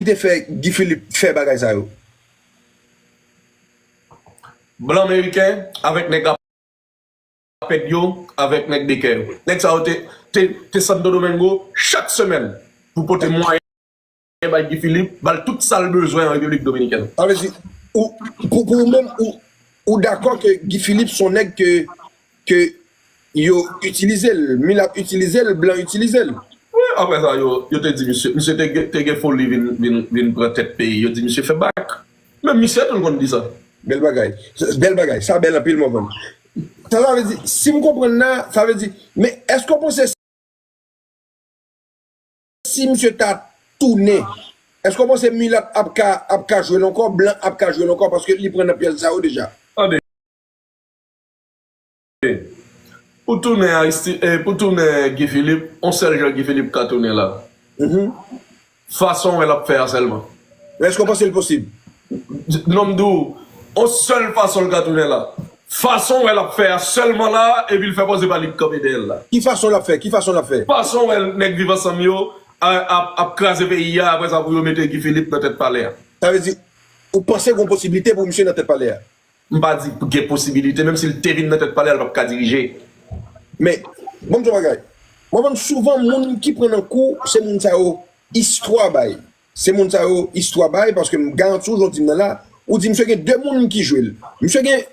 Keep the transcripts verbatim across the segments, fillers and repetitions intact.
te fè Guy Philippe fè bagay sa yo? Blan meriken avèk nèg Apèd yo, avèk nèg Dekè yo. Nèg sa yo te, te, te Santo Domingo chak semèn pou pote mwayen bay Guy Philippe, ba l tout sa l bezwen an Repiblik Dominikèn. Sa vle di, ou, pou, pou ou menm, ou, ou dakò ke Guy Philippe se yon nèg ke, ke yo itilize l, milat itilize l, blan itilize l? Wi, apre sa, yo, yo te di misye, misye te, gen- te gen foli vin, vin, vin pran tèt peyi. Yo di misye fè bak. Menm misye tou l konn di sa. Bèl bagay. Bèl bagay. Sa bèl anpil, mwen konn. Sa, sa vle di, si m konprann la, sa vle di, men èske w panse si misye ta tounen, èske w panse milat ap ka, ap ka jwe l ankò, blan ap ka jwe l ankò, paske li pran nan pyèj sa yo deja? Tande. Pou tounen Aristide, eh, pou tounen Guy Philippe, on sèl jan Guy Philippe ka tounen la. Fason wè l ap fè a sèlman. Men èske w panse l posib? Non, m di w, on sèl fason l ka tounen la. Fason wè l ap fè a sèlman la, epi l fè panse pa li k kanpe dèyè l la. Ki fason l ap fè? Ki fason l ap fè? Fason wè nèg Viv Ansanm yo a- ap, ap kraze peyi a, apre sa pou yo mete Guy Philippe nan tèt palè a. Sa vle di, ou panse gen yon posiblite pou misye nan tèt palè a? M pa di gen posibilite, menm si l te vin nan tèt palè a, l p ap ka dirije. Men, bon, m di w yon bagay. Mwen konn souvan moun ki pran nan kou, se moun sa yo istwa bay. Se moun sa yo istwa bay, paske m garanti w, jan w di m nan la, ou di misye gen de moun ki jwe l. Misye gen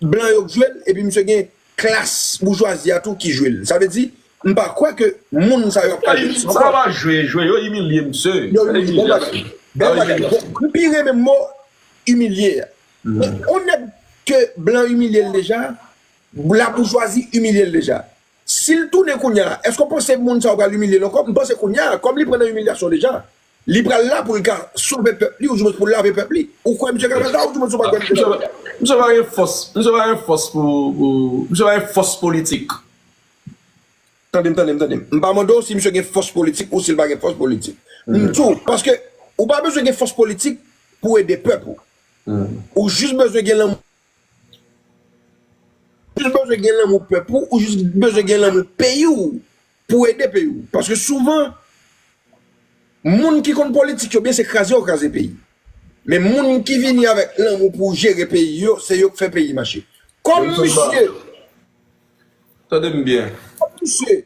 blan yo k jwe l, epi misye gen klas boujwazi a tou ki jwe l. Sa vle di, m pa kwè ke moun sa yo ap ka jwe l ankò. Sa pa jwe, jwe, yo imilye misye. Yo imilye, bon bagay. Bèl bagay. Bon, m pi renmen mo imilye a. On nèg ke blan imilye l deja, laboujwazi imilye l deja. Si l tounen kounye a, èske w panse moun sa yo pral imilye l ankò? M panse kounye a, kòm li pran nan imilyasyon deja, li pral la pou l ka sove pèp li, oudimwens pou l lave pèp li. Ou kwè misye ka fè sa, oudimwens ou pa kwè misye ka fè sa? Misye pa gen fòs, misye pa gen fòs pou, pou, misye pa gen fòs politik. Tande m, tande m, tande m. M pa mande w si misye gen fòs politik ou si l pa gen fòs politik. M di w, paske ou pa bezwen gen fòs politik pou w ede pèp ou. Ou jis bezwen gen lanmou. Ou jis bezwen gen lanmou pèp ou, ou jis bezwen gen lanmou peyi w pou w ede peyi w. Paske souvan, moun ki konn politik yo byen, se kraze yo kraze peyi. Men moun ki vini avèk lanmou pou jere peyi yo, se yo k fè peyi mache. Kòm misye Tande m byen. Misye,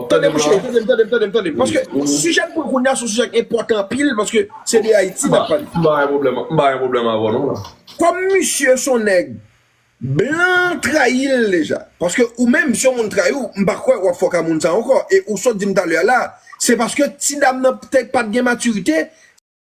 tande m, tande m, tande m, tande m, tande m. Paske sijè n pran kounye a se yon sijè k enpòtan anpil, paske se de Ayiti n ap pale. M pa gen pwoblèm, m pa gen pwoblèm avè w non la. Kòm misye se yon nèg blan trayi l deja. Paske ou menm, si yon moun trayi w, m pa kwè w ap fòk a moun sa ankò. E ou sot di m talè a la, se paske ti dam nan te pa t gen matirite,